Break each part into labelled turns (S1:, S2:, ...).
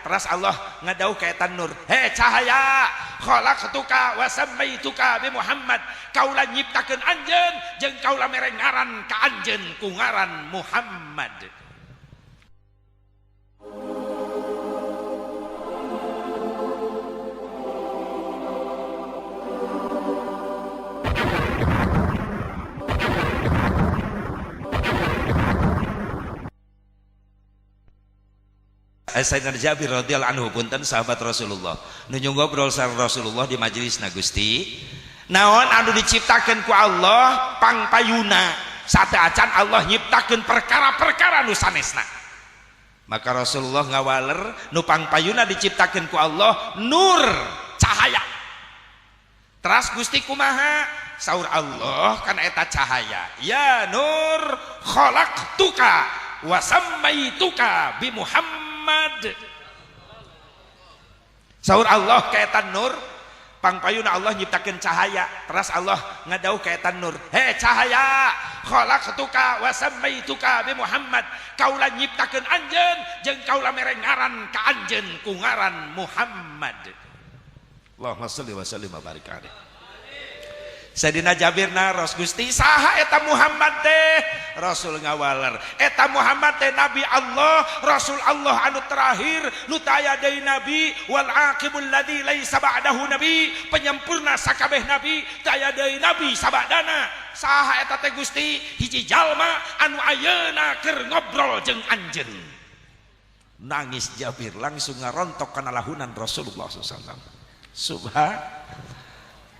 S1: Teras Allah ngadauh ka eta nur, "He cahaya, khalaqtuka wa sammaituka bi Muhammad." Kaula nyiptakeun anjeun jeung kaula mere ngaran ka anjeun ku ngaran Muhammad. Sayyidina Jabir radhiyallahu anhu, punten, sahabat Rasulullah, nuju ngobrol sareng Rasulullah di majelisna. "Gusti, naon anu diciptakeun ku Allah pangpayuna sateuacan Allah nyiptakeun perkara-perkara nu sanesna?" Maka Rasulullah ngawaler, "Nu pangpayuna diciptakeun ku Allah nur, cahaya." "Teras, Gusti, kumaha?" Saur Allah kan eta cahaya, "Ya nur, khalaqtuka wa sammaituka bi Muhammad." Saur Allah ka eta nur, pangpayuna Allah nyiptakeun cahaya. Teras Allah ngadauh ka eta nur, "He cahaya, khalaqtuka wa sammaituka bi Muhammad." Kaula nyiptakeun anjeun jeung kaula mere ngaran ka anjeun ku ngaran Muhammad. Allahumma sholli wa sallim wa barik alaihi. Sayyidina Jabir naros, "Gusti, saha eta Muhammad teh?" Rasul ngawaler, "Eta Muhammad teh nabi Allah, Rasul Allah anu terakhir, nu taya deui nabi, wal aqibul ladzi laisa ba'dahu nabi, penyempurna sakabeh nabi, taya deui nabi sabadana." "Saha eta teh, Gusti?" "Hiji jalma anu ayeuna keur ngobrol jeung anjeun." Nangis Jabir, langsung ngarontok kana lahunan Rasulullah SAW. Subhan.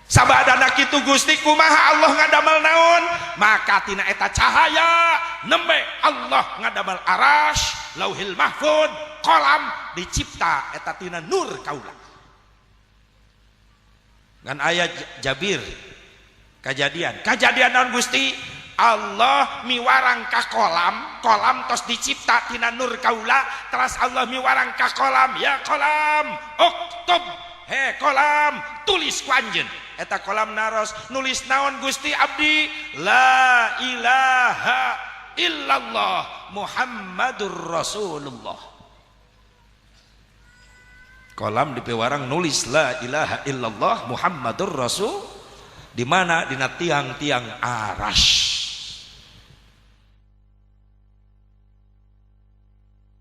S1: Sabadana kitu, Gusti, kumaha Allah ngadamel naon? Maka tina eta cahaya nembe Allah ngadamel aras, Lauhil Mahfud, kolam dicipta eta tina nur kaula. Ngan aya Jabir kajadian. "Kajadian naon, Gusti?" "Allah miwarang ka kolam, kolam tos dicipta tina nur kaula. Teras Allah miwarang ka kolam, 'Ya kolam, uktub, he kolam, tulis ku anjeun.' Eta kolam naros, 'Nulis naon, Gusti abdi?' 'La ilaha illallah Muhammadur Rasulullah.'" Kolam di piwarang nulis la ilaha illallah Muhammadur Rasul. Di mana? Dina tiang-tiang aras.